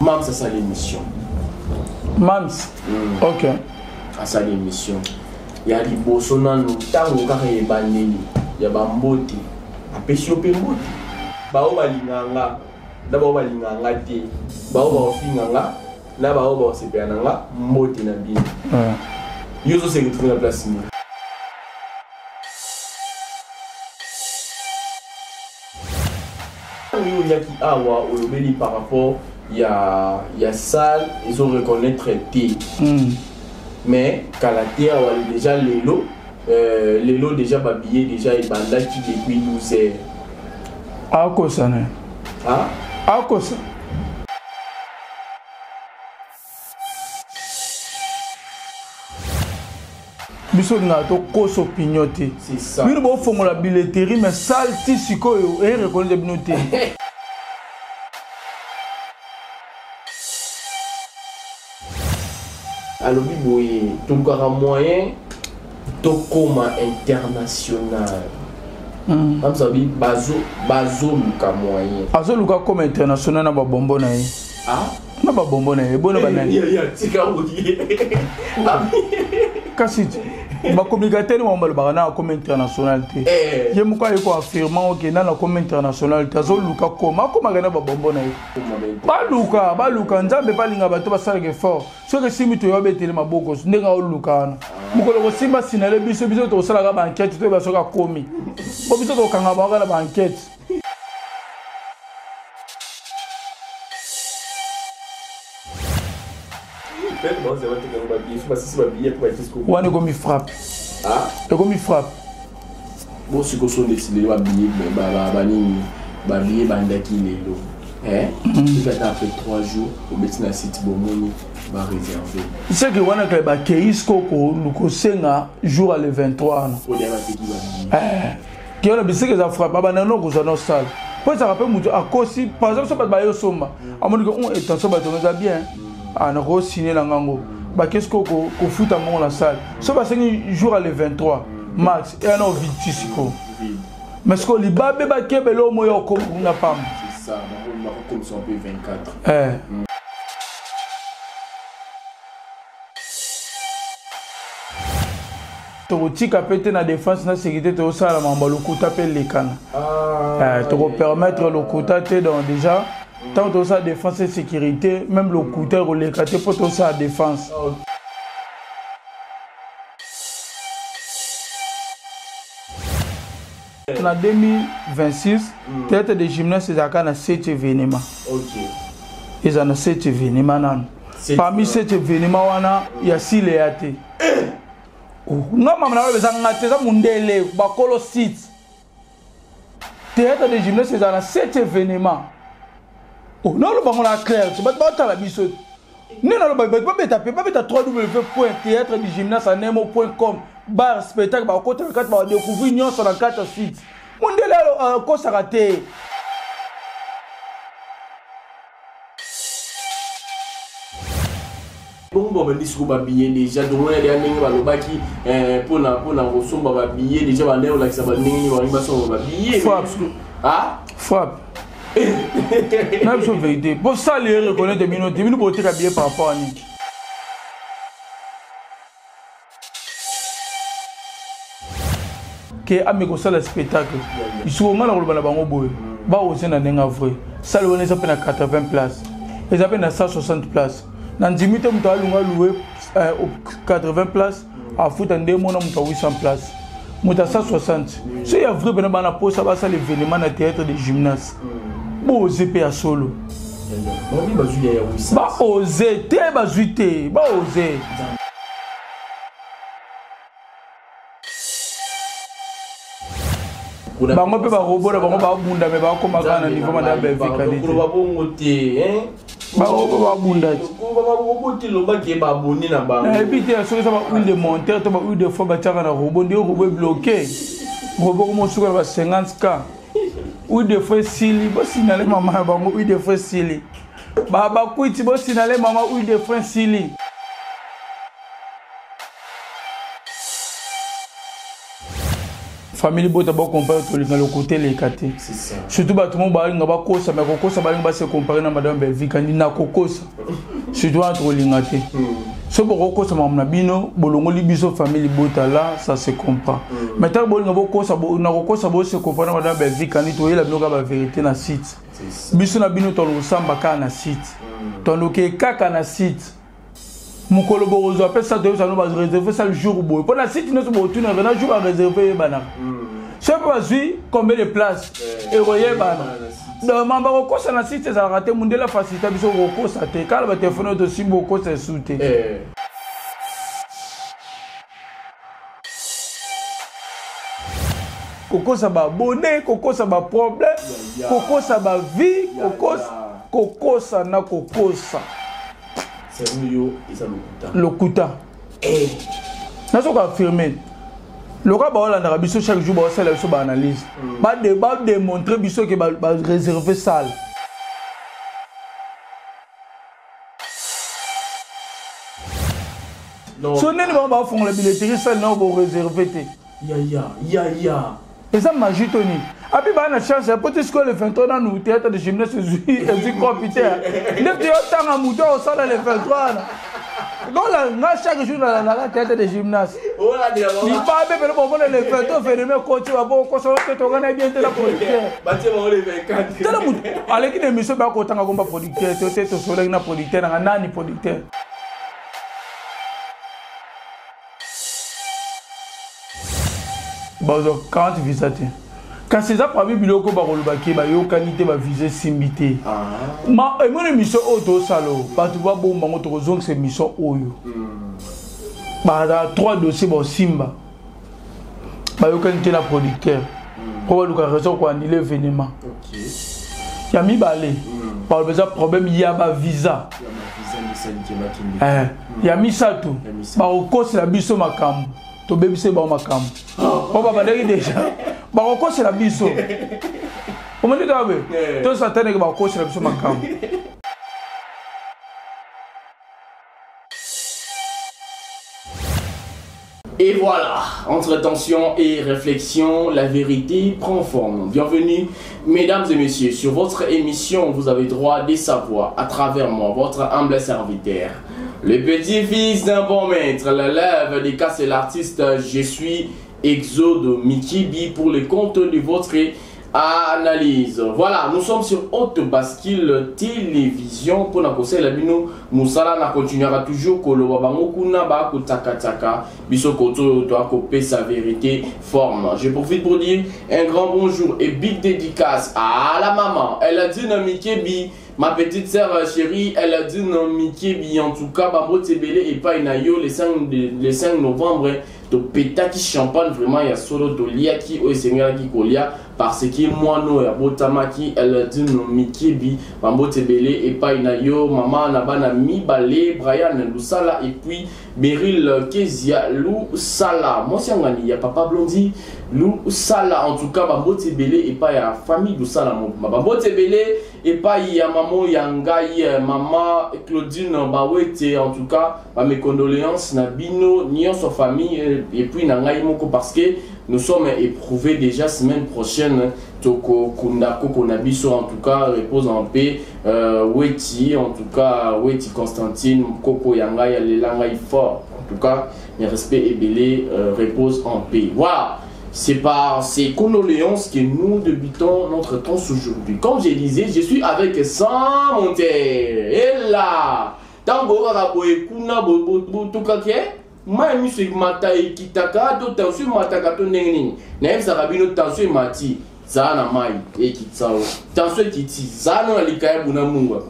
Mams asali émission. Mams. Ok. Asali émission. Ya liboso nanu ntango kaka ebandeli ya bambote apesi yo mpe mbote. Baoyo balingaka nga na baoyo balingaka nga te, baoyo baofinga nga na baoyo baosepela na nga, mbote na bino. Yo ozo se retrouver na place nini? Yo oyaki awa olobeli par rapport ya salle ezo reconnaître te. Mais kala te awa déjà lelo, lelo déjà ba billet déjà ebandaki depuis 12 heures. Akosa ne. Ah? Akosa. Biso olingaka tokosa opinion te. Bino bofongola billetterie mais salle ti sikoyo e reconnaître bino te. Alobi boye tolukaka moyen tokoma international. Amsa bi bazoluka moyen. Azoluka koma international na babombo na ye. Ah? Na babombo na ye bono banani. Tika oye. Kasi bacommunicateur bango balobaka na akoma international te. Ye moko aye koaffirma oke nana akoma international te, azoluka koma akomaka na babombo na ye. Baluka, baluka Nzambe balinga bato basalaka effort. Soki esimbi toyo abetele maboko ndenge aoluka wana. Mokolo kosimba sinale biso, biso tokosalaka ba enquête toyeba soki akomi. Po biso tokokanga bango kaka na ba enquête. Wana ekomi frappe. Ekomi frappe. Bon, sikoyo so ndeti lelo babillet banini babillet bandaki lelo. Soki ata après 3 jours obeti na site bomoni baréserve. Seke wana kaka bakei sikoyo kosenga jour ya le 23 wana. Oyo bateki babillet. Kiona bisika eza frappe babanda no kozwa no salle. Po ezalaka mpe moto akosi par exemple so bato baye osomba amoni ke attention bato eza bien, ah nakosigne na ngango bakei sikoyo kofuta mbongo na salle. So basengi jour ya le 23 mars eya na ovide ti sikoyo. Mais sikoyo libabe bakebele oyo moya okoma kuna pamba. C'est ça, bakokomisa mpe 24. Tokotika mpe te na défense na sécurité tozosala makambo ya lokuta mpe elekana. Tokopermettre lokuta te, donc déjà ntango tozosala défense et sécurité même lokuta ekoleka te mpo tozosala défense. Na 2026 théâtre de gymnase ezalaka na 7 événement. Eza na 7 événement nanu. Parmi 7 événement wana ya sile ya te. Nga mama na eza nga te, eza mundele bakolo site. Théâtre de gymnase eza na 7 événement. Oh, nalo bango na clair, bato batala biso. Nde naloba bato babeta pe babeta www.théâtre du gymnase en un mot.com bar spectacle bakota na kati badécouvrir nyonso na kati ya site. Mundele akosaka te. Bongo babandi sikoyo babillet déjà donc wana deya ndenge balobaki mpona kosomba babillet déjà bandenge kolakisa bandenge nini balingi basomba babillet. Frappe. Ah? Frappe. Na biso vérité. Po sale reconnaître bino te, bino boteka billet par rapport à nini? Ke ame kosala spectacle. Sikoyo nga na koloba na bango boye, baose na ndenge vrai. Salle wana eza mpe na 80 places, eza mpe na 160 places. Na ndimi te moto alunga louer 80 places afuta nde mona moto a 800 places, moto a 160. So ya vrai pena bana posa basala événement na théâtre de gymnase, boose mpe ya solo. Baose te, bazwi te, baose. Bango mpe barobo na bango babunda me bakoma kaka na niveau madame Belvi Kalite. Koloba bongo te, hein? Barobo babunda te. Barobo te, lobaki baboni na bango. Nayebi te soki eza ba huile de monteur to ba huile de fois batiaka na robot nde robot ebloke. Robot komo suka na ba 50K. Huile de fois esili, bosignale mama ya bango huile de fois esili. Ba bakwiti bosignale mama huile de fois esili. Famille bota bakompare, tolinga lokuta eleka te. Surtout bato mo balinga bakosa, me kokosa balinga base compare na madame Belvi Kandi na kokosa. Surtout wana tokolinga te. So bokokosa makambo na bino, bolongoli biso famille libota, là ça se comprend. Mais ntango bolinga bokosa na kokosa, bose compare na madame Belvi Kandi, toyela bino kaka bavérité na site. Biso na bino tolosamba kaka na site, toloke kaka na site. Mokolo bokozwa mpe sa toyebisa no bareserve sa jour boye, mpo na site nyonso botunaka na jour bareserve eyebanaka. Soki mpe bazwi combien de place, ekoyebana. Donc mamba kokosa na site ezalaka te. Mundele facilité biso kokosa te, kala batelefone oyo tosimbi kokosa esu te. Kokosa baabone, kokosa baproblème, kokosa bavie, kokosa, kokosa na kokosa. Yo eza lokuta. Lokuta. Nazoka affirme loka baolandaka biso chaque jour, baosala biso baanalyse, badémontre biso ke baréserve salle. So nini bango baofongola billetterie, salle nao boréserve te. Yaya, yaya. Eza magie to nini? Api baa na chance po ti sikoyo le 23 nanu théâtre de gymnase ezwi kopi te. Nde toyotanga moto akosala le 23 wana. Lola nga chaque jour nalandaka théâtre de gymnase, libabe pene bomona le 23 phénomène koti babokosa te, tokana bien te na producteur. Tala moto aleki na émission, bakotanga komba producteur te te, tosolaki na producteur nanga nani producteur. Bazwa 40 visa te, kasi eza parmi biloko bakolobaki bayokani te, bavisa esimbi te. Ma emoni émission oyo tosala oyo, bato babomba yango, tokozongisa émission oyo. Bazala trois dossier baosimba, bayokani te na producteur mpo baluka raison koannuler événement. Ya mibale, baloba eza problème ya bavisa. Ya misato, bakokosela biso makambo, tobebisi bango makambo mpo babandaki déjà bakokosela biso. Omoni toabe tosataneke, bakokosela biso makambo. Et voilà, entre tension et réflexion, la vérité prend forme. Bienvenue, mesdames et messieurs, sur votre émission, vous avez droit de savoir à travers moi, votre humble serviteur. Le petit-fils d'un bon maître, l'élève des cas, c'est l'artiste, je suis Exode Mikibi pour le compte de votre analyse. Voilà, nous sommes sur Haute Bascule Télévision pour la conseil la bino musala na continuera toujours koloba bango kuna ba kotakataka biso koto to akopesa vérité forme. Je profite pour dire un grand bonjour et big dédicace à la maman. Elle a dit Mikebi, ma petite sœur chérie, elle a dit Mikebi, en tout cas bambo tebele et pas inayo le 5 novembre topetaki champagne vraiment ya solo, toliaki oyo esengelaki kolia parce que mwana oyo abotamaki. Eladine Mikebi, bambote ebele epai na yo, mama na bana mibale Brian Lusala et puis Beryl Kezia Lusala, mwasi yangani ya papa Blondi Lusala. En tout cas bambote ebele epai ya famille Lusala mobimba, bambote ebele epai ya mamo ya ngai, mama Claudine Bawete. En tout cas mes condoléances na bino nyonso famille et puis na ngai moko, parce que nous sommes éprouvés déjà. Semaine prochaine toko kunda koko na biso. En tout cas repose en paix, Weti, en tout cas Weti Constantine, koko ya ngai, alela ngai fort. En tout cas mes respects ebele, repose en paix. Voilà. C'est par ces condoléances que nous débutons notre temps aujourd'hui. Comme je disais, je suis avec Sans Monter. Et là, tango kaka boye kuna botukaki mai miso emata ekitaka to tension emataka to ndenge nini, nayebisaka bino tension emati, zala na mai ekitisa o tension ekiti, zala no na likayabu na mungwa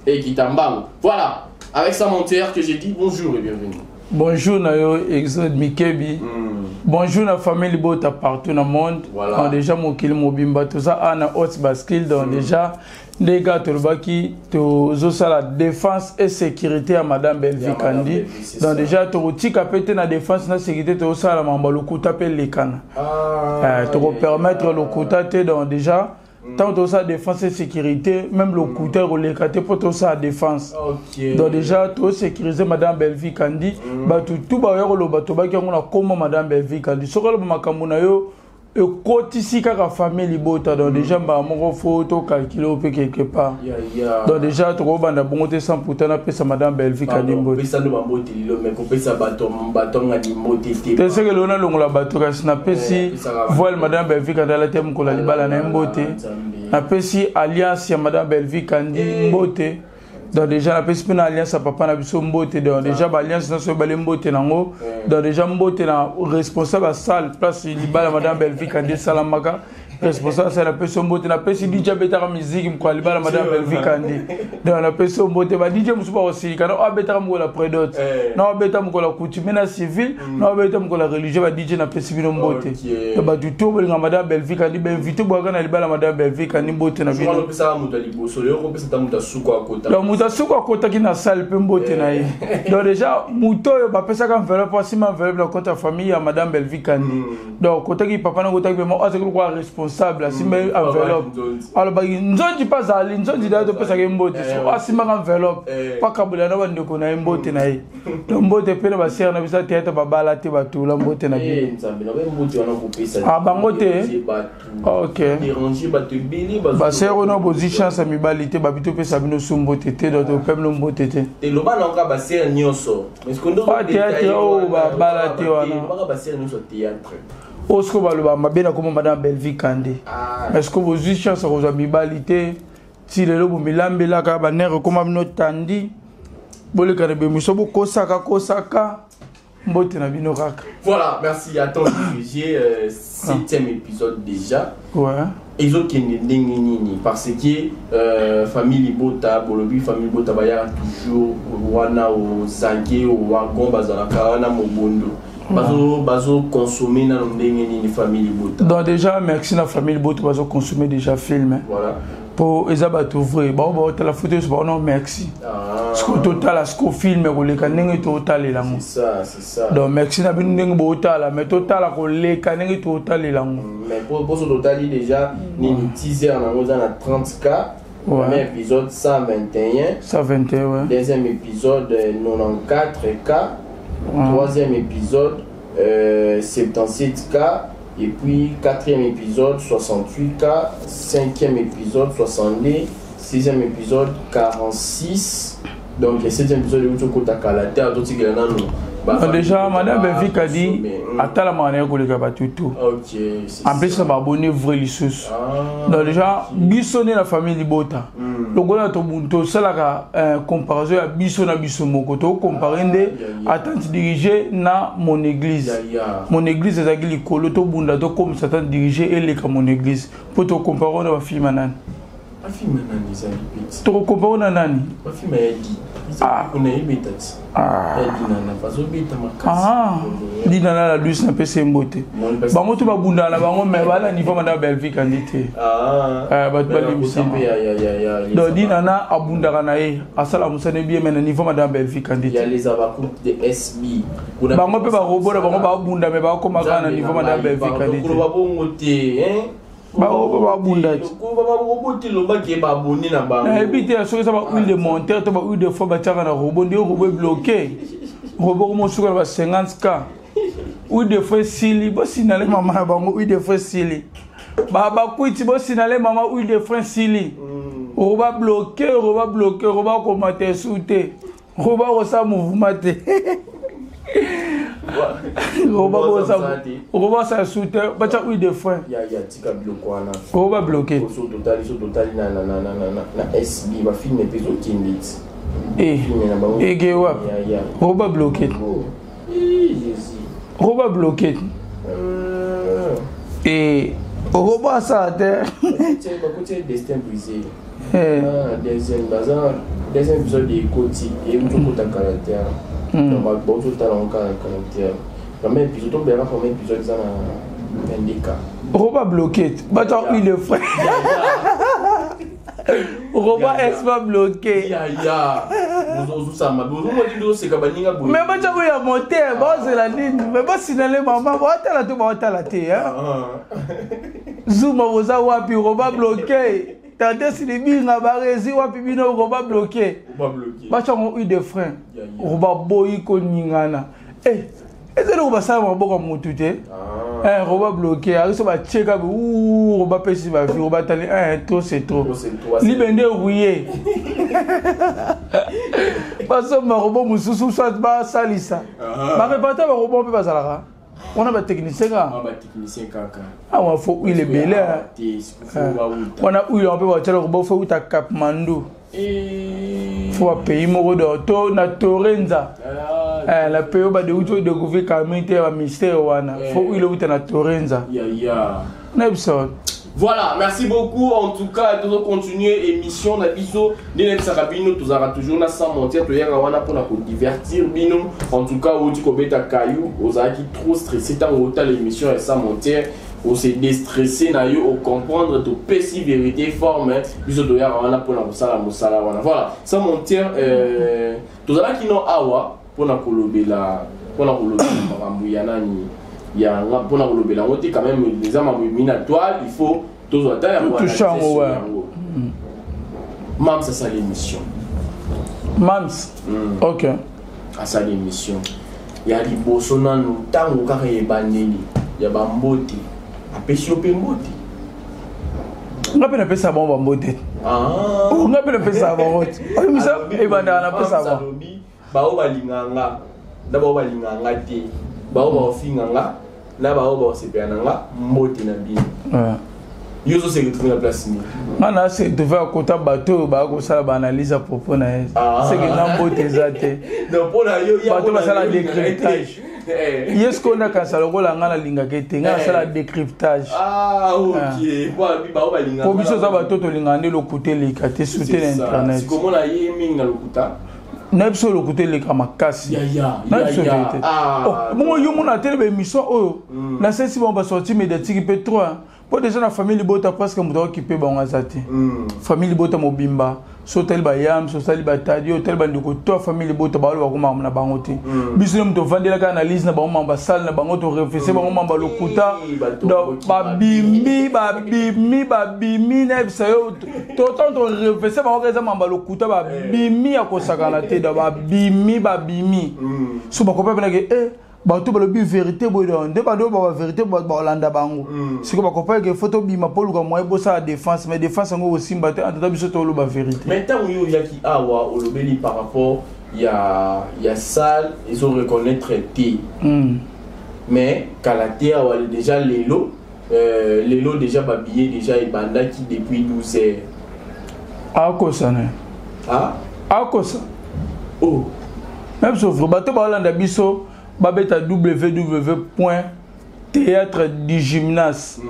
ekita mbango. Voilà, avec Sans Monter que j'ai dit bonjour et bienvenue. Bonjour na yo Exode Mikebi. Bonjour na famille libota partout na monde. Voilà. Donc déjà mokili mobimba toza a na Haute Bascule. Donc déjà ndenge kaka tolobaki, tozosala défense et sécurité ya madame Belvi Ya Madame Kandi. Belvi, c'est Donc ça. déjà tokotika mpe te na défense na sécurité, tozosala mambo ya lokuta mpe elekana. Tokopermettre lokuta te. Donc déjà ntango tozosala défense et sécurité, même lokuta ekoleka te mpo tozosala défense. Donc déjà tosécuriser madame Belvi Kandi. Bato tu baoya koloba, tobaki yango na kombo madame Belvi Kandi. Soki oloba makambo na yo Ekotisi kaka famille libota, donc déjà mbala moko faut tocalcule oyo mpe quelque part. Donc déjà tokobanda bongo te sans pourtant napesa madame Belvi Kandi mbote. Te seke lelo nalongola bato, kasi napesi voile madame Belvi Kandi alati ya mokolo ya libala na ye mbote. Napesi alliance ya madame Belvi Kandi mbote. Donc déjà napesi mpe na alliance ya papa na biso mbote. Donc déjà baalliance nyonso ebale mbote nango. Donc déjà mbote na responsable ya salle place libala madame Belvi Kandi esalamaka, responsable asala, napesi yo mbote. Napesi DJ abetaka musique mokolo ya libala madame Belvi Kandi, donc napesi yo mbote. Ba DJ mosusu bakosilika na oyo abetaka mokolo ya prédote, na oyo abeta mokolo ya coutumier na civil, na oyo abeta mokolo ya religieux. Ba DJ, napesi bino mbote. Donc bato to bolinga madame Belvi Kandi, bainvité boyaka na libala madame Belvi Kandi, mbote na bino. Donc moto asuku akotaki na salle mpe mbote na ye. Donc déjà moto oyo bapesaka enveloppe, asima enveloppe na compte ya famille ya madame Belvi Kandi. Donc kotaki papa na kotaki mpe azalaki lokola responsable, asimba enveloppe, alobaki nzonzi mpe azali nzonzi da topesaka ye mbote. So asimbaka enveloppe mpo akabolela na bandeko na ye, mbote na ye. Donc mbote mpe na basere na biso ya théâtre, babala te, batula, mbote na bino. Ah, bango te, ok. Basere oyo bozwi chance ya mibali te, babi topesa bino so mbote te. Donc tope bino mbote te. Loba na oka basere nyonso. Théâtre oyo babala te wana oyo sikoyo baloba mabe na kombo madame Belvi Kandi. Est ce que bozwi chance ya kozwa mibali te ti lelo? Bomilambelaka banere ekoma bino tandi, boleka na bemiso, bokosaka kosaka, mbote na bino kaka. Voilà, merci. Attends, j'ai septième épisode déjà. Ezokende ndenge nini? Parce que famille libota, bolobi famille libota bayaka toujours wana ozage owagon, bazalaka wana mobondo, bazoconsommer nano ndenge nini famille libota? Donc déjà merci na famille libota, bazoconsommer déjà film. Mpo eza bato vrai bao baotala foto nyonso bao. Non, merci. Sikoyo totala siko film koleka ndenge totalela yango. Donc merci na bino ndenge bootala, mais totala koleka ndenge totalela yango. Mais poso totali déjà nini, teaser nango eza na 30K. Premier épisode 121. 121, ouais. Deuxième épisode 94K. Troisième épisode 77K. Et puis quatrième épisode 68K. Cinquième épisode 62. Sixième épisode 46. Donc septième épisode euti okota kala te, atotikela nanu. Déjà madame Belvi Kandi atalamaka na ye koleka bato tout. En plus na baabonné vrai lisusu. Donc déjà biso nde na famille libota, lokola tosalaka comparaison ya biso na biso moko, tokompare nde attente dirige na mon église. Mon église ezalaki likolo, tobunda tokomisa attente dirige eleka mon église. Mpo tokompare na bafilme ya nani? Tokokompare na nani? Dinana la douce, napesi ye mbote. Bango to babundaka na bango, mais baa na niveau madame Belvi Kandi te. Bato balimbisama. Donc Dinana abundaka na ye, asala mosala bien, mais na niveau madame Belvi Kandi te. Bango mpe barobo na bango babunda, mais bakoma kaka na niveau madame Belvi Kandi te. Barobo babunda ti nayebi te soki eza bahuile de monteur to bahuile de fois batiaka na robot nde robot ebloqué, robot komosuka na ba 50K. Huile de fois esili, bosinale mama na bango, huile de fois esili. Bakwiti, bosinale mama, huile de frein esili. Robot bloqué, robot bloqué, robot komata esu te, robot kosala mouvement te, robot asala su te, batya huile de frein, robot bloqué. Totali na SB, bafilme mpe ezokende ti. Ege wapi? Robot bloqué, robot bloqué e robot asala te. Bakotia Destin brisé deuxième, baza deuxième épisode ekoti, euti okota caractère, donc baototala ngo kaka caractère. Premier épisode, tobeyaka premier épisode eza na 22K. Robot bloqué, bato huile de frein, robot expa bloqué. Yaya, ozosama ozomoni oseka baninga boye. Mais batya oyo ya moteur, baozela nini? Mais basinale mama, baotala to baotala te. Zuma boza wapi? Robot bloqué. Tante Silibinga, baresi wapi bino? Robot bloqué, batyango huile de frein, robot boyi koningana. Eza eloko basala maboko ya motu te. Eh, roba bloqué ariso batie kaka roba apesi bavi roba atali eh, trop c'est trop libende rouye basomba robo mosusu soit basalisa ah. bareparta barobo mpe bazalaka wana batechnicien kaka awa fo huile ebele wana huile yango mpe batiala robo fo uta Katmandou, fo bapays moko do to na Torenza ah, na pays oyo badeuti odécouvrir kami te ya bamystère wana, fo huile outa na Torenza na biso. Voilà, merci beaucoup. En tout cas, toujours continuer émission na biso. Nde bino tozara toujours na sans mentir, toyaka wana pona ko divertir bino. En tout cas, oti kobeta caillou, ozalaki trop stressé tant otala l'émission et sans mentir. On s'est déstressé na yo, o comprendre to pesi vérité forme biso toyaka wana pona kosala mosala wana. Voilà, sans mentir, tozalaki no awa pona kolobela makambo ya nani ya nga, mpona kolobela yango te. Quand même eza mambo ebimi na toile, il faut tozwa ta yango. Touche yango, ouais. Mams asali émission. Mams, ok. Asali émission ya liboso nanu, ntango kaka ebandeli ya bambote, apesi yo mpe mbote. Nga mpe napesa bango bambote. Ah. Oh, nga mpe napesa bango te. Oyebisa ebandaka napesa Mams bango. Alobi bao balingaka nga na bao balingaka nga te, bao baofinga nga na bao baosepela na nga, mbote na bino. Yo ozose retrouve na place nini? Nga na se retrouve akota bato oyo baya kosala baanalyse à propos na ye. Ah. Seke na mbote eza te. Donc mpo na yo Bato basala décryptage. Ye sikoyo nakanisa lokola nga nalingaka ete nga nasala décryptage. Ah ok, po abi bao balingaka. Po biso oza bato tolingaka nde lokuta eleka te, surtout na internet. Sikomona ye mingi na lokuta. Na biso lokuta eleka makasi. Na biso vérité. Ah, Oh, bongo yo mona tele baémission oyo nasalisi bango basortie médiatique mpe trop, mpo déjà na famille libota presque moto akokipe bango aza te. Famille libota mobimba, so otali bayam, so osali batadi, otali bandeko to ya famille libota, baolo bakomaka na bango te. Biso nde moto ovandelaka analyse na bango, mambo basale na bango, torefese bango mambo ya lokuta. Donc babimi, babimi, babimi, nayebisa yo, totan torefese bango kaka eza mambo ya lokuta, babimi ya kosakana te. Donc babimi, babimi, so bakopa mpenake e bato balobi vérité boye. Donc nde bando ba vérité balanda bango. Sikoyo bakopa eke fo tobima mpo luka moyen bosala défense, mais défense yango kosimba te. Antata biso toloba vérité. Mais ntango yo oyaki awa, olobeli par rapport ya salle ezo reconnaître te. Mais kala te awa déjà lelo, lelo déjà babillet déjà ebandaki depuis 12 heures. Akosa ne. Ah? Akosa. Oh. Na biso vrai, bato baolanda biso babeta www point théâtre du gymnase,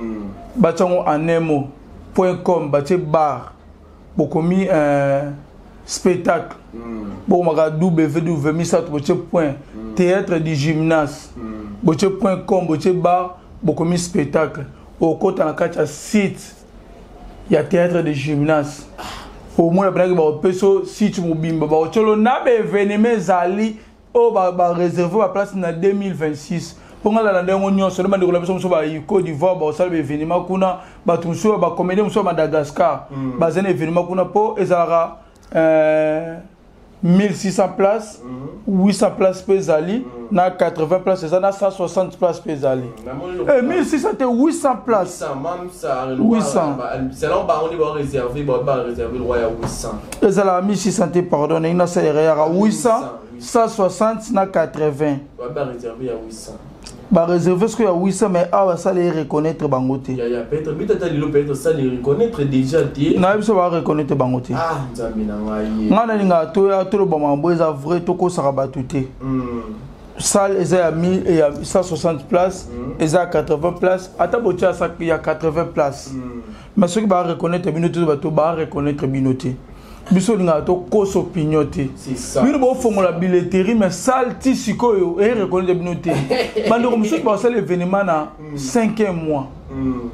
batia yango en un mot, point com, batie bar, bokomi spectacle. Bokomaka www misato, botie point, théâtre du gymnase, botie point com, botie bar, bokomi spectacle. Okota na kati ya site ya théâtre de gymnase, omona mpenaki bakopesa site mobimba, bakotiolo na baévénement ezali oyo baréserve baplace na 2026. Mpo nga lala ndenge nyonso nde bandeko na biso mosusu ba Côte d'Ivoire bakosala baévénement kuna, bato mosusu bacomédien mosusu ya Madagascar baza na événement kuna, mpo ezalaka 1600 places, 800 places mpe ezali, na 80 places eza, na 160 places mpe ezali. 1600 te, 800 places. 800. Selon bango nde baréserve, baréserve droit ya 800. Ezalaka 1600 te, pardon, ndenge nasalaka yaka 800, 160 na 80. Baréserve ya 800. Baréserve sikoyo ya 800, mais awa basala ye reconnaître bango te. Ya peut-être bitata lelo, peut-être osali reconnaître déjà te. Na biso bareconnaître bango te. Ah, Nzambe na ngai. Ngai nalingaka toya toloba makambo eza vrai, tokosaka bato te. Salle eza ya 1000 ya 160 places, eza ya 80 places, ata botia ya 80 places, mais soki bareconnaître bino te, bato bareconnaître bino te. Biso olingaka tokosa opinion te. C'est ça. Bino bofongola billetterie, mais salle ti sikoyo ereconnaître bino te. Bandeko mosusu basala événement na 5e mois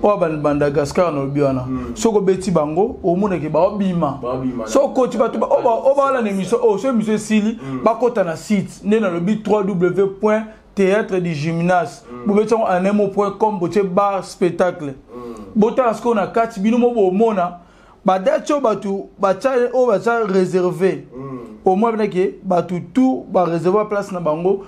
oyo Madagascar na lobi wana, soki obeti bango, omonake baobima. Baobima. So okoti bato oyo baolanda émission oyo, so émission esili, bakota na site nde nalobi www point théâtre du gymnase, bobeti yango en un mot, point com, botie bar spectacle. Botala sikoyo na kati, bino mo bomona badate oyo bato batya, oyo batya réservé. Au moins benake bato tout baréserve place na bango.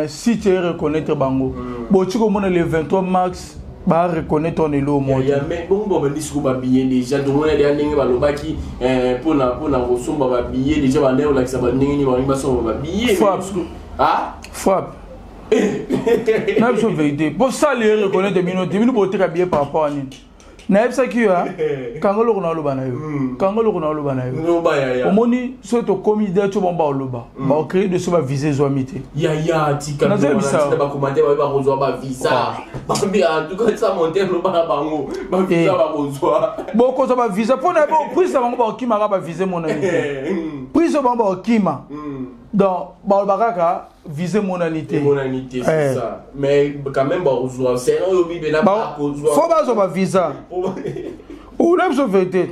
Site e reconnaître bango, boti komona le 23 mars ba reconnaître on elo moko. Mais bongo babandi sikoyo babillet déjà, tomona deya ndenge balobaki mpona kosomba babillet déjà, bandenge kolakisa bandenge nini balingi basomba babillet. Frappe frappe na biso vérité, mpo sali e reconnaître bino te, bino boteka billet par rapport à nini? Nayebisaki yo, kanga eloko na oloba na yo, kanga eloko na oloba na yo. Omoni, soki tokomi date oyo bango baoloba, bakocréer de so bavisa ezwami te. Yaya, tika bacommentaire, baye bakozwa bavisa. En tout cas, sa monter, loba na bango, bavisa bakozwa. Bokozwa bavisa mpona prise na bango, bakokimaka bavisa emonani te. Prise oyo bango bakokima, donc baloba kaka visa emonani te. Emonani te, c'est ça, mais quand même bakozwa sena oyo bibela bakozwa. Fo bazwa bavisa ona biso vérité.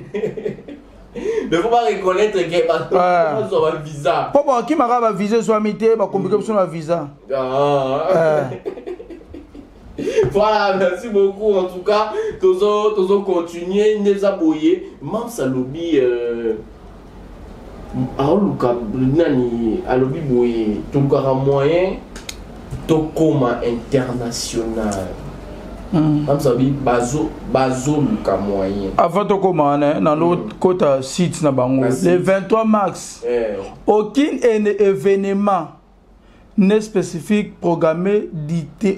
Mais faut pas reconnaître que bazwa bavisa. Mpo bakokimaka bavisa ezwami te, bakomplike biso na bavisa. Voilà, merci beaucoup. En tout cas, tozo tozo continuer ndeza boye. Mams alobi aoluka nani, alobi boye, tolukaka moyen tokóma international. Mams alobi bazoluka moyen. Avant tokóma wana, nalokota site na bango le 23 mars, aucun événement n'est spécifique programmé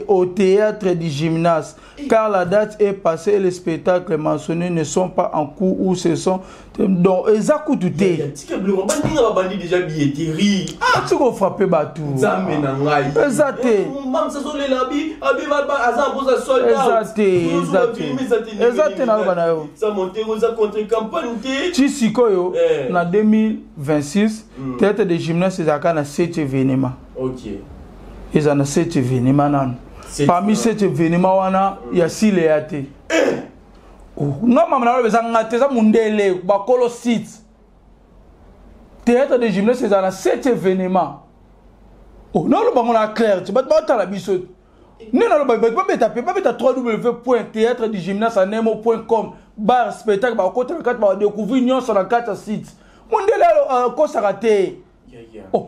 au théâtre du gymnase, car la date est passée et les spectacles mentionnés ne sont pas en cours ou ce sont donc eza kutu te. Tika biloko, baninga babandi déjà billetterie. Ati kofrappe bato. Nzambe na ngai. Eza te. Mamsa azolela abi abi aza mposa sold. Eza te, eza te, eza te, naloba na yo. Sa montero eza contre campagne te. Ti sikoyo na 2026, théâtre de gymnase ezalaka na 7 événement. Eza na 7 événement nano. Parmi 7 événement wana, ya sile ya te. Nga mama naloba, eza nga te, eza mundele bakolo site. Théâtre de gymnase eza na 7 événement. Naloba ngo na clair te, bato baotala biso nde naloba, bato babeta mpe babeta www.théâtre du gymnase anemo.com/spectacle, bakota na kati, badécouvrir nyonso na kati ya site. Mondele akosaka te.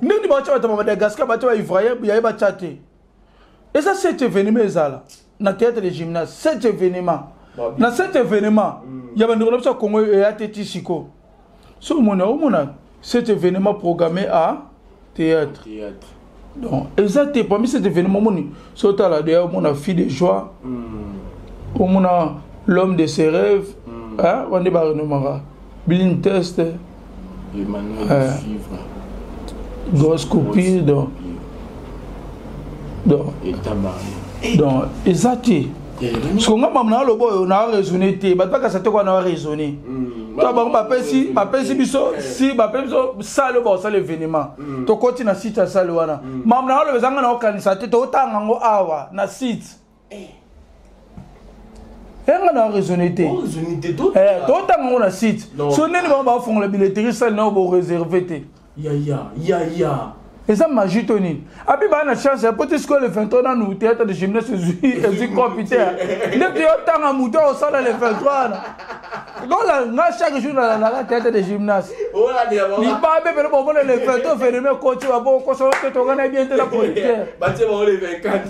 Ndenge batya bato ba Madagascar, batya baivoirien, yaye batya te. Eza 7 événement ezala na théâtre de gymnase, 7 événement. Na 7 événement ya bandeko na biso ya Congo eya te ti siko. So omona, omona 7 événement programmé à théâtre. Donc eza te. Parmi cet événement, omoni, so otala deya, omona Fille de joie, omona L'homme de ses rêves, wande barenomaka Blind Test, Grosse Coupure. Donc eza te. Parce nga mama na aloba oyo na raisonne te, bato bakasa te kwa na raisonne to bango. Bapesi biso si bapesi biso salle oyo bakosala événement, tokoti na site ya salle wana. Mama na aloba, ezanga na okanisa te, totanga yango awa na site. Enga na raisonne te, totanga yango na site. So ndeni bango bafongola billetterie, salle nao boréserve te. Eza magie to nini? Abi baa na chance po te sikoyo le 23 nanu théâtre de gymnase ezwi computer nde toyotanga moto akosala le 23 wana. Lola nga chaque jour nalandaka théâtre de gymnase, libabe pene bomona le 23 phénomène koti babokosa te, tokana bien te na producteur.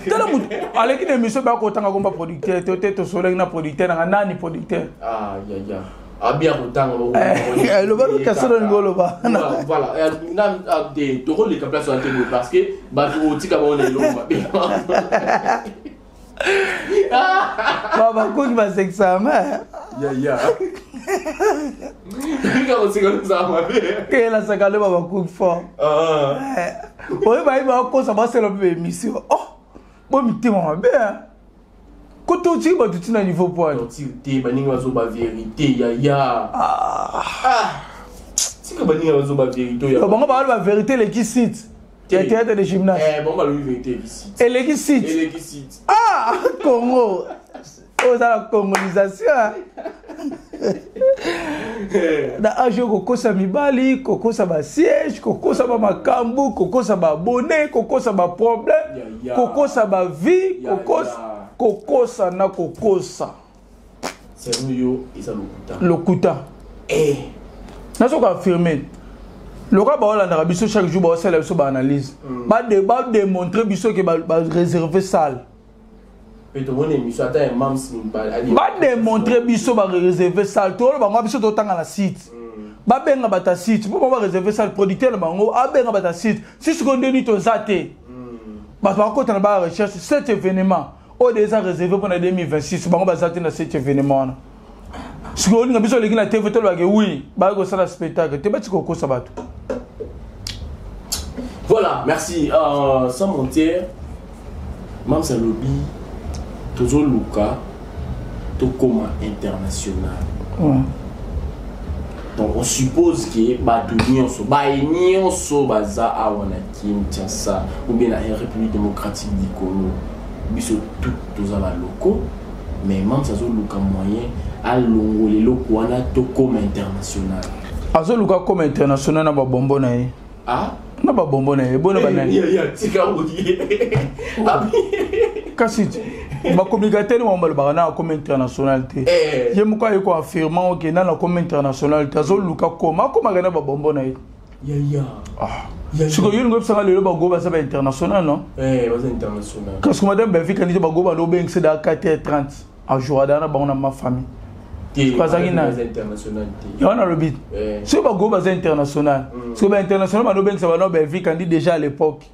Tala moto aleki na émission, bakotanga komba producteur te te, tosolaki na producteur nanga nani producteur. Abia kotanga. Loba kasolo ningo oloba. Voilà, tokoleka place wana te boye, parce que bato otika bango na eloko mabe. Bakoki basekisama. Yaya, koseka ozala mabe. Keyelasaka le babakoki fort oyo bayebi bakosa basala mpe baémission. Oh, bo mitema mabe koto otiki bato ntina niveau poil. Te, baninga bazoba vérité, yaya. Tika baninga bazoba vérité. Bango baloba vérité eleki site ya théâtre de gymnase. Bango balobi vérité eleki site. Eleki site. Eleki site. Ah, Congo oyo eza na congolisation na age oyo, kokosa mibali, kokosa basiège, kokosa bamakambo, kokosa babone, kokosa baproblème, kokosa bavie, kokosa, kokosa na kokosa. Yo eza lokuta. Lokuta. Nazoka affirme. Lokola baolandaka biso chaque jour, baosala biso baanalyse, badémontre biso ke baréserve salle. Badémontre biso baréserve salle. Toloba bango, biso totanga na site, babenga bato ya site mpo bango baréserve salle. Producteur na bango abenga bato ya site. Si sikoyo ndeni toza te, bato bakota na ba recherche cet événement oyo eza réservé mpona 2026, bango baza te na cet événement wana. Sikoyo olinga biso oleki na TV, tolobake oui, baki kosala spectacle te, batika kokosa bato. Voilà, merci. Sans mentir, Mams alobi tozoluka tokoma international. Donc on suppose que bato nyonso, baye nyonso baza awa na Kinshasa ou bien na République démocratique du Congo, biso tout toza baloko, mais Mams azoluka moyen alongola eloko wana, tokoma international. Azoluka koma international na babombo na ye. Ah? Na babombo na ye, bona banani? Tika oye. Kasi bacommunicateur bango balobaka na akoma international te. Ye moko aye koaffirme oke nana akoma international te, azoluka koma, akomaka na babombo na ye. Sikoyo yo lingo oyebisanga lelo bago baza bainternational, non? Baza international. Kasi madame Belvi te, bago bando obengisa da 4h30, ajourada na bango na ma famille. Azalaki na yango. Nalobi soki bago baza international, soki bainternational bando obengisa bano Belvi Kandi déjà à l'époque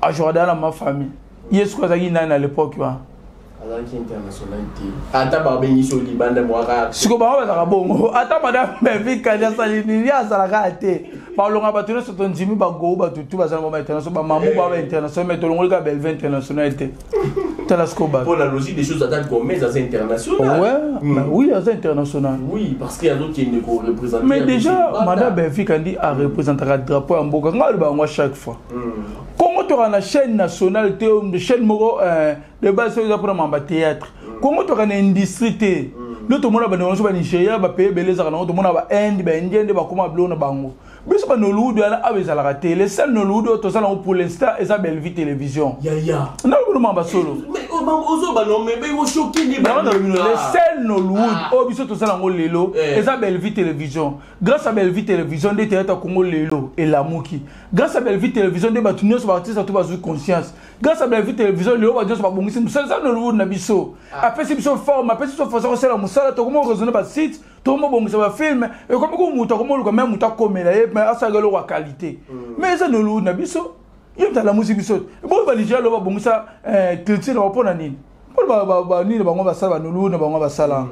ajourada na ma famille, ye soki azalaki nani à l'époque wana? Azalaki international te, ata babengisi libanda mwaka. Siko bango bazalaka bongo. Ata madame Belvi Kandi asali nini, azalaka te. Balonga bato nyonso, tondimi bagou, bato tu bazala ba international, bamamu ba international, mais tolongoli kaka Belvi international te. Tala siko bato. Pour la logique des choses, ata Gomez aza international. Ouais, mm. Oui, aza international. Oui, parce que azokende koreprésente. Mais déjà madame Belvi Kandi areprésentaka drapeau ya mboka. Ngai aloba yango chaque fois, Kongo toka na chaîne nationale te, chaîne moko de base oyo eza mpona mamba théâtre. Kongo toka na industrie te. Nde tomona bandeko nyonso Banigéria, bapays ebele ezalaka nango. Tomona Bainde, Baindien nde bakóma biloko na bango. Biso banollywood wana awa ezalaka te. Le seul nollywood oyo toza nango pour l'instant eza Bellevue Télévision. Nalobi mamba solo, le seul nollywood oyo biso toza nango lelo eza Bellevue Télévision. Grâce à Bellevue Télévision nde théâtre Congo lelo elamuki. Grâce à Bellevue Télévision nde bato nyonso, baartiste to bazwi conscience. Grâce à Bellevue Télévision lelo bato nyonso babongisi mosala. Eza nollywood na biso, apesi biso forme, apesi biso façon kosala mosala. Tokomi raisonne basite, tokomi obongisa bafilm, ekomi ko moto akomi oluka me moto akomela ye, me asalaka eloko ya qualité. Mais eza nollywood na biso, ye moto alamusi biso. Boyo Banigéria lo babongisa culture na bango mpo na nini? Mpo nini bango basala banollywood na bango? Basala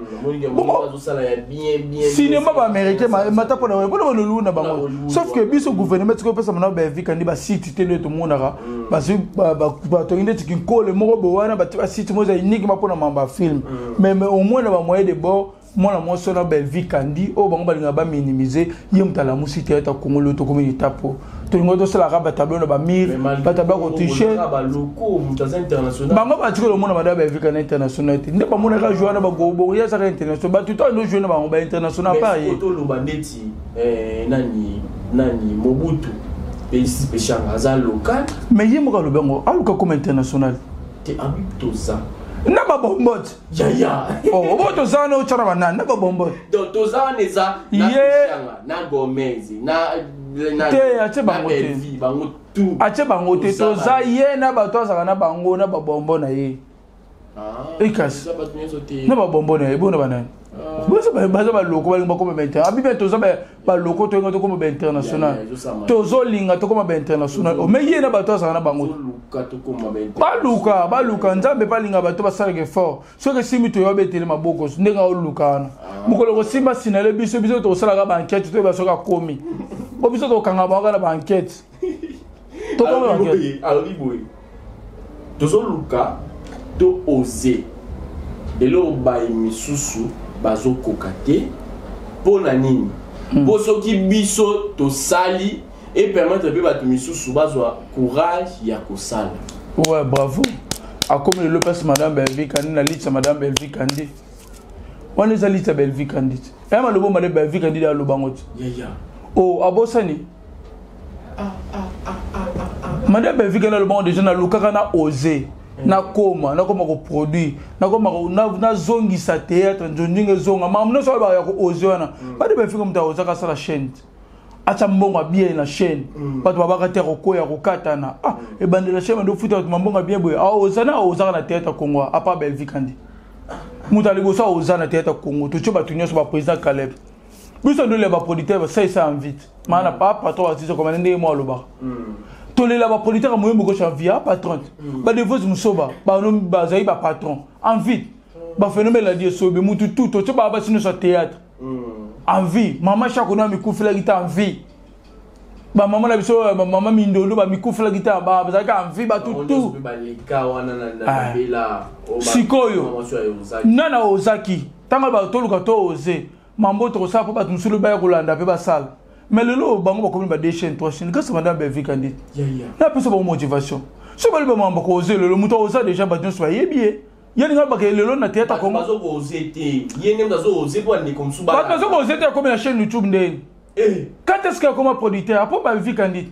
cinéma baaméricain mata mpona mpona banollywood na bango. Sauf que biso gouvernement tikoki opesa mana Belvi Kandi basite te. Nde tomonaka batongi ndeti kinkole moko boye wana, batie basite moko eza uniquement mpona mamba film. Mais au moins na bamoyen de bord, mwana mwasi wana Belvi Kandi oyo bango balingaka baminimize ye, moto alamusi te ata Kongo lelo tokomi na etape oyo tolingo tosalaka batableau na bamire, batableau ya kotriche. Bango batikoli omona madame Belvi Kandi international te. Nde bamonaka joue wana bagobongo, ye azaka international, bato to ando joue na bango bainternational pa ye. Toloba ndeti nani nani, Mobutu Peshanga aza local. Mais ye moko alobi yango, aluka comme international. Te, abi toza na babombote. Yaya. Obo toza wana, otya na banani na babombote. Donc toza wana eza na Peshanga, na Gomez, na Te, atie bango te. Bango tout. Atie bango te. Toza ye na bato azalaka na bango na babombo na ye. Ekasi na babombo na ye, bona banani baza baloko, balingi bakoma bainter abi bien. Toza baloko, tolinga tokoma bainternational, tozolinga tokoma bainternational. Mais ye na bato azalaka na bango, baluka baluka Nzambe mpe alinga bato basalaka effort. Soki esimbi, toyo betele maboko ndenge aoluka wana. Mokolo kosimba, sinale biso, biso tokosalaka baenquête, toyeba soki akomi po biso tokokanga bango kaka na baenquête. Alobi boye, tozoluka to ose eloko baye misusu bazokoka te. Mpo na nini? Mpo soki biso tosali, epermettre mpe bato misusu bazwa courage ya kosala. Ouais, bravo. Akomi lelo mpasi madame Belvi Kandi na litsa. Madame Belvi Kandi wana eza litsa Belvi Kandi te. Eya malobo madame Belvi Kandi de alobango te. O abosani madame Belvi Kandi alobango déjà. Nalukaka na ose, nakoma koproduire, nakoma nazongisa théâtre nzondinga ezonga. Makambo nyonso oyo ya koose wana, madame Belvi moto aozaka asala chaîne te. Atia mbongo ya bien na chaîne. Bato babaka te kokoya kokatana. Ah, ebandela chaîne bando futa bato mambongo ya bien boye. Ah, ozana ozaka na théâtre Congo, à part Belvi Kandi. Moto ya liboso oza na théâtre Congo, totie bato nyonso ba président Caleb. Biso ndole ba producteur basalisa en vite. Mana pa patron artiste comme ndenge mo alobaka. Tolela ba producteur moyembo gauche en vie, patron. Ba devos musoba, ba no bazali ba patron en vite. Ba phénomène la die sobe mutu tout totie ba basi nyonso ya théâtre. En vie, mama Chako na mikufelaki ta en vie. Ba mama na biso ba mama Mindondo ba mikufelaki ta ba bazalaki en vie ba tout tout. Sikoyo nana ozaki tanga ba toluka to oze mambo tokosala mpo bato mosusu baya kolanda mpe basala. Mais lelo bango bakomi ba deux chaînes, trois chaînes grâce à madame Belvi Kandi. Napesa bango motivation. So bali ba mambo ko oze lelo moto oza déjà bato nyonso bayebi ye. Ye ninga bake lelo na théâtre Congo. Bazo ko oze te. Ye nde bazo oze po ndeko mosusu ba. Bazo ko oze te akomi na chaîne YouTube ndeni. Quand est-ce qu'il akoma producteur? Apo Belvi Kandi.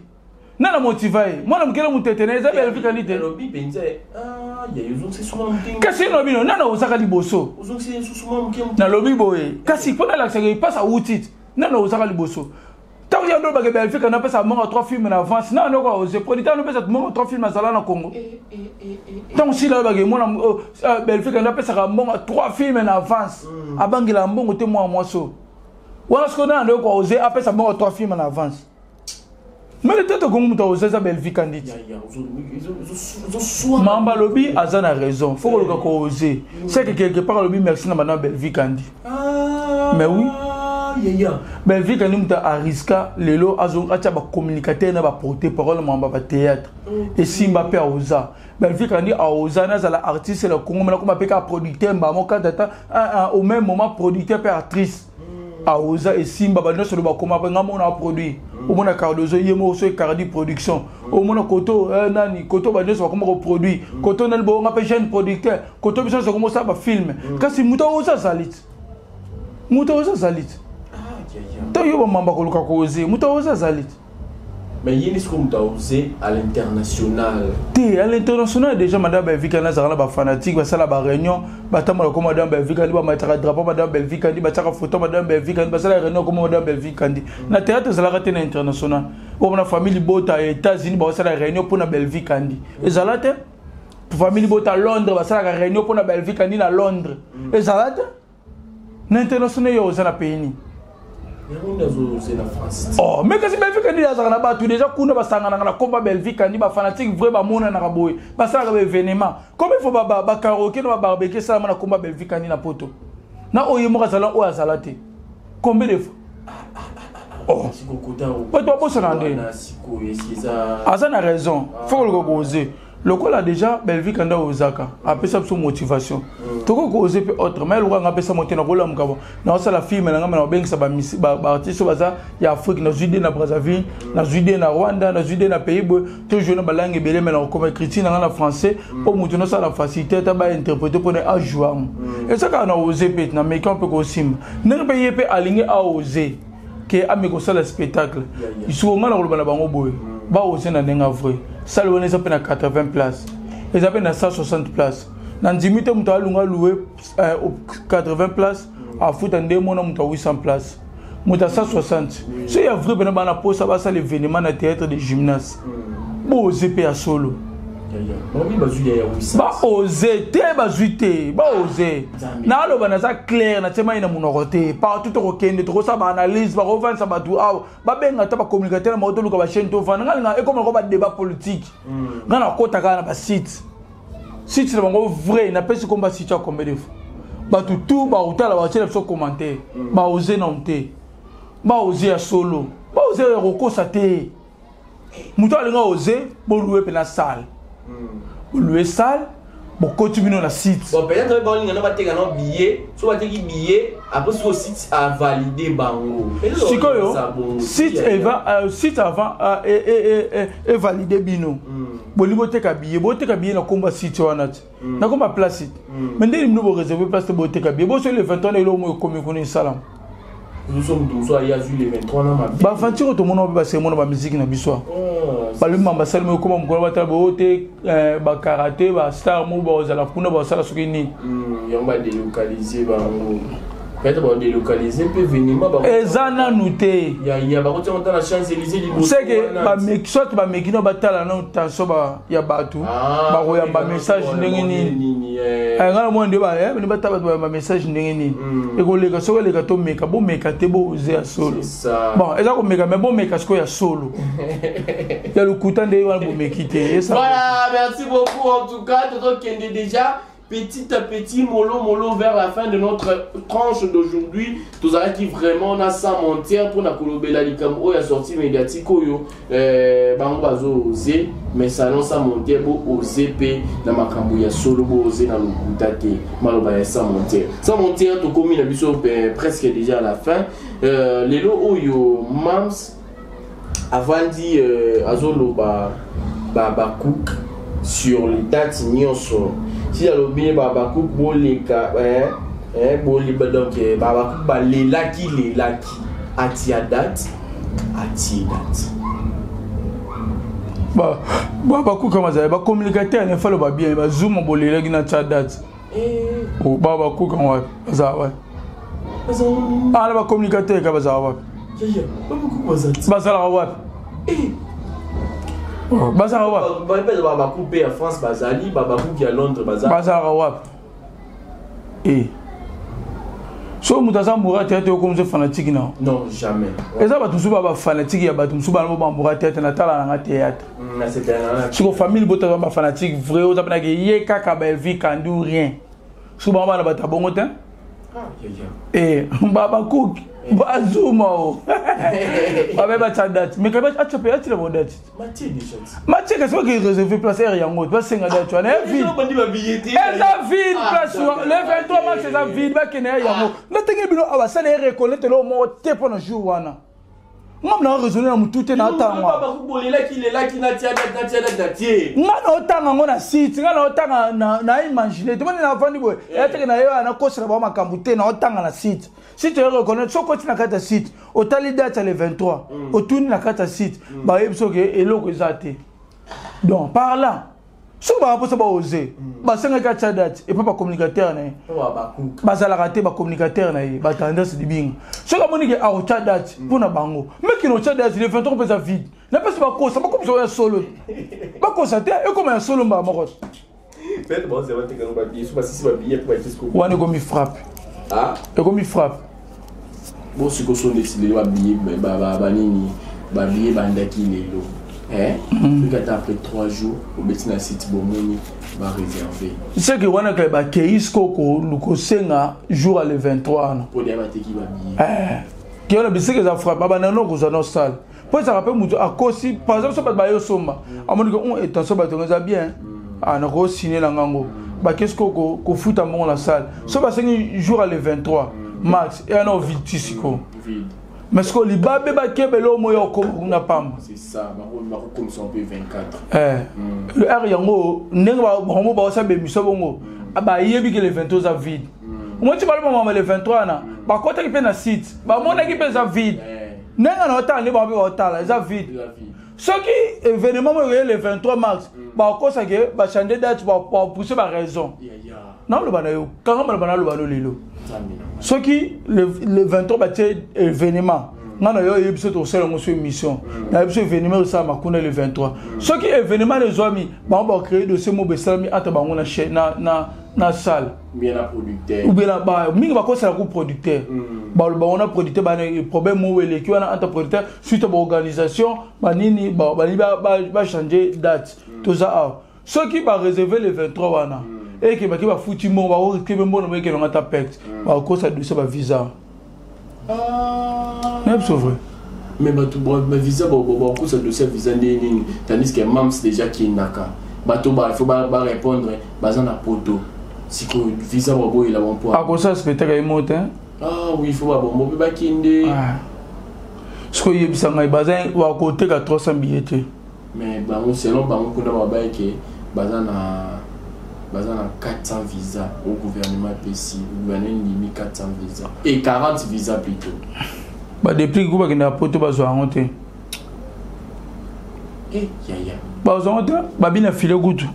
Nana motiva ye. Mwana mokele mutete na eza Belvi Kandi te. Lobi penza ah ya yo zo suma mutinga. Kasi no bino nana ozaka liboso. Ozo suma muke. Na lobi boye. Kasi pona lakisaka ipasa wutit. Nana ozaka liboso. Tant que ndo bake Belvi Kandi apesa mongo 3 films en avance. Nana ndoko oze producteur no pesa mongo 3 films azala na Congo. Tant si la bake mona Belvi Kandi apesa mongo 3 films en avance. Abangela mbongo te mwa mwaso. Wana siko nana ndoko oze apesa mongo 3 films en avance. Mais le tete Congo muta oze za Belvi Kandi. Mamba lobi aza na raison. Faut koluka ko oser. C'est que quelque part lobi merci na madame Belvi Kandi. Mais oui. Belvi Kandi muta ariska lelo azo atia ba communicateur na ba porter parole mamba ba théâtre. Et Simba pe oza. Belvi Kandi a oza na za la artiste le Congo mais comme pe ka producteur mba mo kata au même moment producteur pe actrice. Aoza et Simba ba nyonso ba koma nga mona produit. Omona Cardozo ye mo so Cardi production. Omona Koto nani Koto ba nyonso ba koma ko produit. Koto nani bo nga pe jeune producteur. Koto biso so koma sa ba film. Kasi muto oza zalit. Muto oza zalit. To yo ba mamba ko luka ko oser. Muto oza zalit. Mais il y a ce qu'on a osé à l'international. Té, à l'international déjà madame Belvi Kandi azala ba fanatique, ba sala ba réunion, ba tambola comme madame Belvi Kandi, ba mataka drapeau madame Belvi Kandi, ba tsaka photo madame Belvi Kandi, ba sala réunion comme madame Belvi Kandi. Na théâtre ezalaka te na international. Oyo na famille bota États-Unis ba sala réunion pour na Belvi Kandi. Ezala te? Famille bota Londres ba sala réunion pour na Belvi Kandi na Londres. Ezala te? Na international yo oza na pays ni. Oh, mais kasi Belvi Kandi azalaka na bato déjà kuna basanganaka na komba Belvi Kandi ba fanatique vrai bamonanaka boye basalaka ba événement comme il faut ba karaoké na ba barbecue esalama na komba Belvi Kandi na poto na oyo moko azala oyo azala te combien de fois oh bato babosana nde aza na raison faut koluka koze lokola déjà Belvi Kandi ozaka apesa biso motivation toko koze pe autre mais lokola nga pesa mote na kolamuka bo na osala film na nga na obengisa ba ba artiste baza ya Afrique na zuide na Brazzaville na zuide na Rwanda na zuide na pays boye to jouer na ba langue ebele mais na kokoma écriture na nga na français po mutu na sala facilité ta ba interpréter po na a jouer et ça ka na oser pe na meka pe ko simba ndenge pe ye pe alingi a oser ke ame kosala spectacle siko nga na koloba na bango boye ba oser na ndenge vrai salle wana eza pe na 80 places eza pe na 160 places na ndimi te moto alunga louer 80 places afuta nde mona moto a 800 places moto a 160 so ya vrai pena bana posa basala événement na théâtre de gymnase bo oser pe ya solo ba oser te bazwi te ba oser naloba naza clair natie mai na monoko te partout tokokende tokosala ba analyse bakovanisa bato awa babenga ata bacommunicateur na bango toluka bachaîne tovanda ngai linga ekoma loko badébat politique ngai nakota kaka na basite site na bango vrai napesi komba site ya combien de fois bato tout bakotala batiela biso commentaire baoze nano te baoze ya solo baoze ya kokosa te moto alinga oze bolue mpe na salle bolue salle bokoti bino na site bon peut-être balinga na bateka na billet so bateki billet après so site a valider bango sikoyo site eva site avant e valider bino bolingi boteka billet boteka billet na komba site wana te na komba place site mais ndeni bino bo réserver place te boteka billet boso le 23 na eloko moko ekomi kuna esalama ba aventure tomona mpe baseremona ba musique na biso balobi mamba salimo ekoma mokolo batala boyo te ba karaté ba star moko bazala kuna basala soki nini yango badélocaliser bango. Peut-être ba délocaliser mpe événement eza nanu te. Ya bakotia ngo na Champs-Élysées liboso. C'est que bameki soit bameki no batala no tension ya bato bakoyamba message ndenge nini. Ngai na mwana nde batala bato bayamba message ndenge nini. Ekoleka soki eleka tomeka, bomeka te, boze ya solo. Bon, eza komeka, mais bomeka sikoyo ya solo, ya lokuta nde wana bomeki te. Voilà, merci beaucoup. En tout cas, tozokende déjà petit à petit, mollo mollo, vers la fin de notre tranche d'aujourd'hui. Tozalaki vraiment na Sans Mentir mpona kolobela likambo oyo ya sortie médiatique oyo bango bazo oser, mais salon Sans Mentir, bo oser mpe na makambo ya solo, bo oser na lokuta te. Maloba ya Sans Mentir. Sans Mentir, tokomi na biso presque déjà à la fin. Lelo oyo Mams avandi azoloba bacook sur les dates nyonso si alobi bacook boleka boliba, donc bacook balelaki lelaki, atia date, atie date. Bakuka bazali bacommunicateur, ne falo bien bazuma bolelaki na tia date. Ba bakuka wapi? Bazala wapi? Ala bacommunicateur ka bazala wapi? Bazalaka wapi? Bazalaka wapi? Bakupe ya France bazali, babakuki ya Londres. Bazalaka wapi? E so moto aza amoureux théâtre, okomisa fanatique na? Non, jamais. Eza bato mosusu ba bafanatique ya bato mosusu bana bo baamoureux théâtre, natala nanga théâtre. Siko famille bota bafanatique vrai, oza mpenaki ye kaka Belvi Kandi ou rien. So bango bana bato ya bongo te, babakuki bazuma o babe batya date, mais kabe atya mpe atila bo date matie, kasi baki réserve place aire yango basenga date wana vide, eza vide. Place le 23 mars eza vide, bakende ya yango. Natenge bino awa basala ye reconnaître eloko moko te mpo na jour wana. Nga na raisonne na motu te, naotanga nga naotanga yango na site, nga naotanga na imagine te. Moni navandi boye, eyateke na ye wana nakosela bango makambo te. Naotanga na site, site oyo reconnaître. Soki okoti na kati ya site, otali date ya le 23, otuni na kati ya site, bayebi soki eloko eza te. Donc par là, soki baka mposa baose, basengaki atya date epa bacommunicateur na ye, bazalaka te bacommunicateur na ye batendance libinga. Soki amoni ke aotya date mpo na bango, mekina otya date le 23 mpe eza vide. Napesi bakosa, bakomisa ya solo, bakosa te, ekoma ya solo mbala moko. Wana ekomi frappe, ekomi frappe. Bon, sikoyo so ndeti lelo babillet banini, babillet bandaki lelo, soki ata après 3 jours obeti na site, bomoni baréserve. Seke wana kaka bakei siko kosenga jour ya le 23 wana. Po deya bateki babillet. Ke bisika eza frappe, babanda no kozwa no sale mpo ezalaka mpe moto akosi. Par exemple, so bato baye osomba, amoni ke attention, bato eza bien, nakosine na ngango, bakei siko kofuta mbongo na salle. So basengi jour ya le 23 mars, eya na ovide ti sikoyo, mais sikoyo libabe bakebele oyo moya okoma kuna pamba. Le r yango ndenge bango baosala bémission bongo, bayebi ke le 23 eza vide. Omoti baloba mama le 23 wana, bakotaki mpe na site, bamonaki mpe eza vide. Ndenge na otala nde bango mpe baotala eza vide. Soki événement moko ekoye le 23 mars, bakosake bachange date, bapousse baraison. Naoloba na yo, kanga maloba naloba no lelo. Soki le 23 batie événement, nga na yo oyebi biso tosala yango so émission, nayebi biso événement esalama kuna le 23. Soki événement ezwami, bango bacréer dossier moko esalami entre bango na salle ou bien mingi bakosala ku producteur, baloba bango na producteur bana problème moko eleki wana entre producteur suite baorganisation banini, balingi bachange date. Toza awa, soki baréserve le 23 wana, eke baki bafuti mbongo, bakorekebe mbongo boyekelonga ta perte, bakokosa dossier bavisa na biso vrai. Mais bato bavisa, bakokosa dossier ya visa nde nini, tandis que Mams déjà kendaka, bato faut barépondre, baza na poto. Sikoyo visa baboyela banpo? Akosala spectacle ye mo te. Ah oui, faut babombo mpe bakende. Sikoyo oyebisa ngai, baza bakoteka 300 billet te. Mais bango, selon bango kuna, babayeke baza na 400 visa au gouvernement epesi, gouvernement ndimi 400 visa et 40 visa plutôt. Badepli ku bakendaka poto, bazwa yango te. Yaya. Bazwa yango te, babina file kutu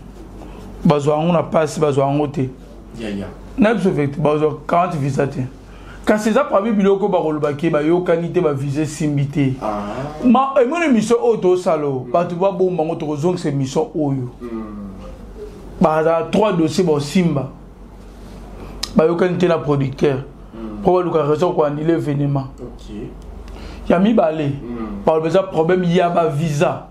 bazwa yango na pasi, bazwa yango te. Yaya. Na biso vérité, bazwa 40 visa te. Kasi eza parmi biloko bakolobaki bayokani te, bavisa esimbi te. Ma emoni émission oyo tosala oyo, bato babomba yango, tokozongisa émission oyo. Bazala trois dossiers baosimba, bayokani te na producteur mpo baluka raison koannuler événement. Ya mibale, baloba eza problème ya bavisa.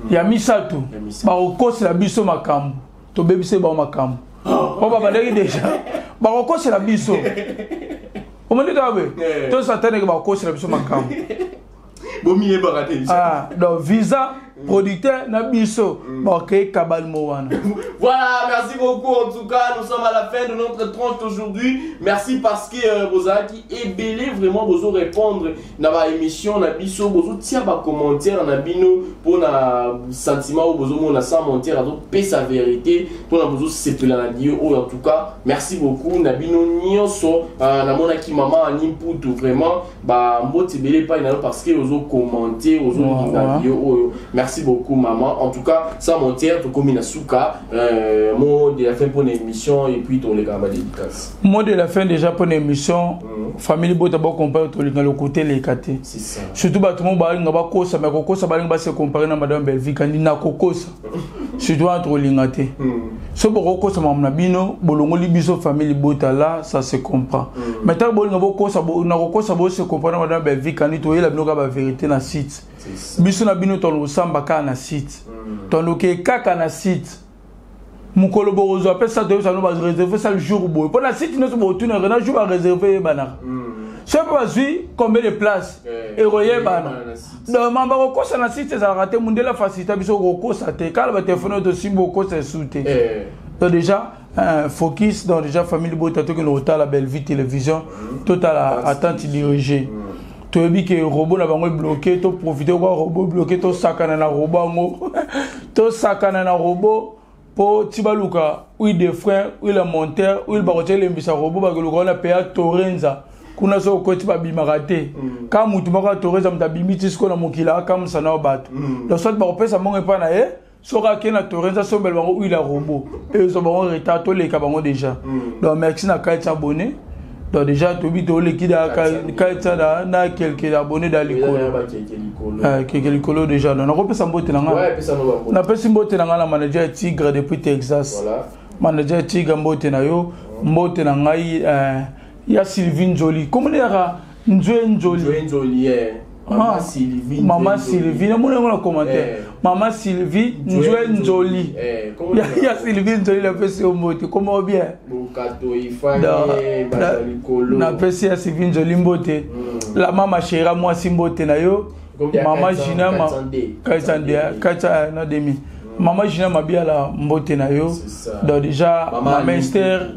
Ya misato, bakokosela biso makambo, tobebisi bango makambo mpo babandaki déjà bakokosela biso. Omoni kaka boye, tosataneke bakokosela biso makambo. Bomiyebaka te. Ah, donc visa, producteur na biso bakei kabali mo wana. Voilà, merci beaucoup. En tout cas, nous sommes à la fin de notre tranche aujourd'hui. Merci parce que bozalaki ebele vraiment bozo répondre na ba émission na biso, bozo tia ba commentaire na bino pour na sentiment oyo bozo mona sans mentir azo pesa vérité pour na bozo sepela na dio oyo. En tout cas, merci beaucoup na bino nyonso. Na monaki maman Annie Mputu, vraiment ba mbote ebele epai na yo parce que ozo commenter, ozo linga dio oyo. Merci beaucoup, maman. En tout cas, sans mentir, tokomi na suka. Mot de la fin pour l'émission et puis toleka ba dédicace. Mot de la fin déjà pour l'émission. Famille bota bakompare, tolinga lokote eleka te. C'est ça. Surtout bato mo balinga bakosa, mais kokosa, balinga base comparer na madame Belvi Kandi na kokosa, surtout wana tokolinga te. So bokokosa makambo na bino, bolongoli biso famille libota là, ça se comprend. Mais ntango bolinga bokosa na kokosa, bose comparer na madame Belvi Kandi, toyela bino kaka bavérité na site. C'est ça. Biso na bino tolosamba kaka na site, toloke kaka na site. Mokolo bokozwa mpe sa toyebisa no baréserve sa jour boye mpo na site nyonso botunaka na jour baréserve eyebanaka. So mpe bazwi combien de place, ekoyebana. Donc mamba kokosa na site ezalaka te. Mundele facilita biso kokosa te, kala batelefone oyo tosimbi kokosa esu te. Donc déjà focus. Donc déjà famille bota, tokende kotala Bellevue Télévision, totala attente dirigée. Toyebi ke robot na bango ebloqué, toprofite kwa robot bloqué, tosakana na robot yango, tosakana na robot mpo ti baluka huile de frein, huile ya monteur, huile bakotia elembisa robot. Bakoluka wana peya Torenza kuna, soki okoti babimaka te. Ka mutu moko ya Torenza, moto abimi ti sikoyo na mokili akamwisa na bato. Donc soit bakopesa mbongo epai na ye, soki akei na Torenza asombela bango huile ya robot, ezwa bango retard, toleka bango déjà. Donc merci na kati abonné. Donc déjà tobi toleki da kati na quelques abonnés da likolo, keke likolo déjà. Donc nakopesa mbote na nga, napesi mbote na nga na manager Tigre depuis Texas. Manager Tigre, mbote na yo. Mbote na ngai ya Sylvie Nzoli, komoni yaka Nzwe Nzoli. Mama Sylvie. Mama Sylvie, namoni yango na commentaire. Mama Sylvie Nzwe Nzoli, ya Sylvie Nzoli, napesi yo mbote. Comment bien? Napesi ya Sylvie Nzoli mbote. La mama Shera mwasi, mbote na yo. Mama Gina na demi, mama Gina Mabiala, mbote na yo. Donc déjà mama Esther,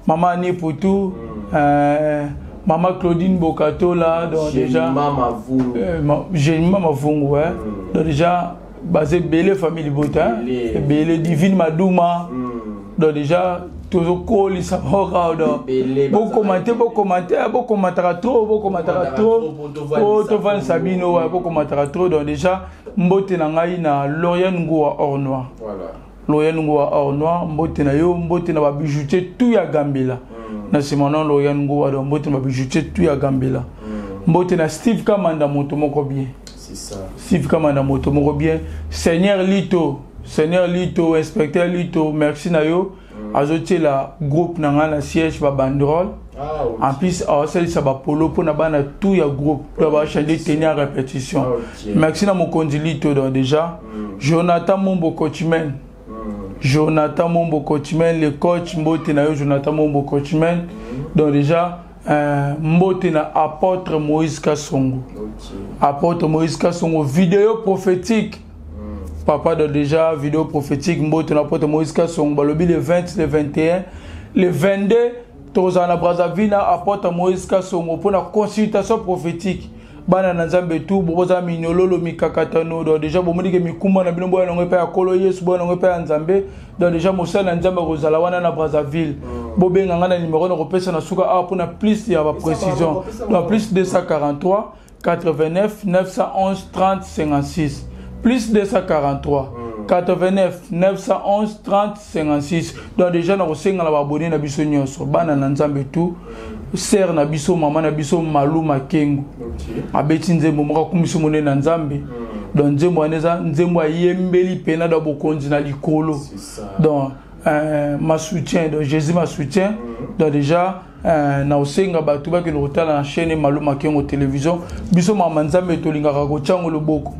mama Ani Poutou, mama Claudine Bokatola, donc déjà Jemima Mavungu, ouais. Donc déjà baza ebele, famille libota ebele, Divine Maduma. Donc déjà tozokolisa moko. Donc bokomante, bokomante, bokomataka trop, bokomataka trop po tovandisa bino, bokomataka trop. Donc déjà mbote na ngai na Lauriane Ngua Or Noir, Lauriane Ngua Or Noir, mbote na yo. Mbote na babijoutier tout ya Gambela, na nsima na Lauriane Ngua. Donc mbote na babijoutier tout ya Gambela. Mbote na Steve Kamanda, moto moko bien. Steve Kamanda, moto moko bien. Seigneur Lito, Seigneur Lito, inspecteur Lito, merci na yo. Azotiela groupe na ngai na siège babanderole. En plus aosalisa bapolo mpona bana tout ya groupe to bachange tenue ya répétition. Merci na mokonzi Lito. Donc déjà Jonathan Mombo coachman, Jonathan Mombo coachman, le coach, mbote na yo Jonathan Mombo coachman. Donc déjà mbote na apôtre Moïse Kasongo, apôtre Moïse Kasongo, vidéo prophétique, papa. Donc déjà vidéo prophétique, mbote na apôtre Moïse Kasongo. Balobi le 20, le 21, le 22 tozala na Brazzaville na apôtre Moïse Kasongo mpona consultation prophétique. Bana na Nzambe tu bozala minyololo, mikakatano, donc déjà bomoni ke mikumba na bino, boya nango epai ya Nkolo Yesu, boya nango epai ya Nzambe. Donc déjà mosala na Nzambe akozala wana na Brazzaville. Bobenga ngai na numéro na kopesa na suka awa mpona plus ya baprécision. Donc plus 243 89 911 30 56, plus 243. 89 911 30 56. Donc déjà nakosenga na baabonné na biso nyonso, bana na Nzambe, tout sœur na biso, mama na biso Malu Makengo abeti nzembo moko akumisi monene na Nzambe. Donc nzembo wana eza nzembo ayembeli mpena da bokonzi na likolo. Donc ma soutien, donc Jésus ma soutien. Donc déjà na osenga bato bakende kotala na chaîne Malu Makengo Télévision. Biso mama Nzambe tolingaka kotiango loboko.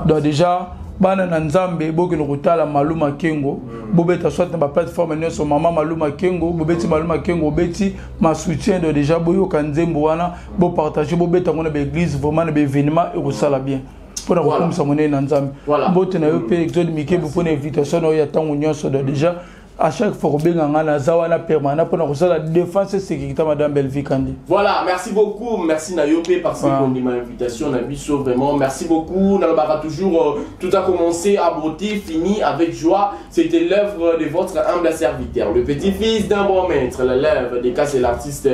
Donc déjà, bana na Nzambe, bokende kotala Malu Makengo. Bobeta soit na baplateforme nyonso mama Malu Makengo, bobeti Malu Makengo, bobeti ma soutien. Donc déjà boyoka nzembo wana, bopartage, bobeta yango na baéglise, vraiment na baévénement, ekosala bien mpona kokumisa monene na Nzambe. Mbote na yo mpe, Exode Mikebu, mpona invitation na oyo ya ntango nyonso. Donc déjà, à chaque fois kobenga nga, naza wana permanent mpona kosala défense et sécurité madame Belvi Kandi. Voilà, merci beaucoup. Merci na yo mpe parce que ma invitation na biso, vraiment merci beaucoup. Nalobaka toujours, tout a commencé à beauté, fini avec joie. C'était l'œuvre de votre humble serviteur, le petit-fils d'un bon maître, l'élève des cas, c'est l'artiste.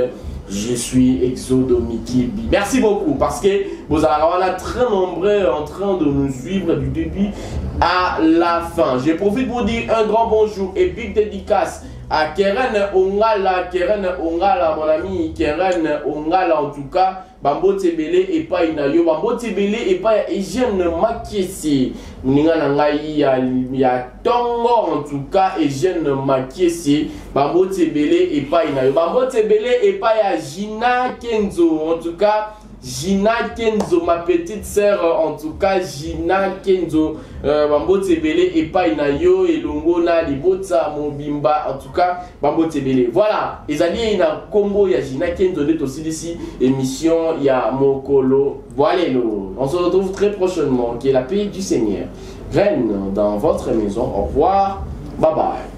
Je suis Exodo Mikibi. Merci beaucoup parce que vous allez très nombreux en train de nous suivre du début à la fin. Je profite pour dire un grand bonjour et big dédicace à Keren Ongala, Keren Ongala, mon ami Keren Ongala en tout cas. Bambote ebele epai na yo, bambote ebele epai ya Eugène Makiesi, moninga na ngai ya ntongo. En tout cas, Eugène Makiesi, bambote ebele epai na yo, bambote ebele epai ya Gina Kenzo. En tout cas, Gina Kenzo, ma petite sœur, en tout cas, Gina Kenzo, bambote ebele epai na yo, elongo na libota mobimba, en tout cas, bambote ebele. Voilà, ezali na kombo ya Gina Kenzo nde tosilisi émission ya mokolo. Voilà, on se retrouve très prochainement. Que la paix du Seigneur règne dans votre maison. Au revoir, bye bye.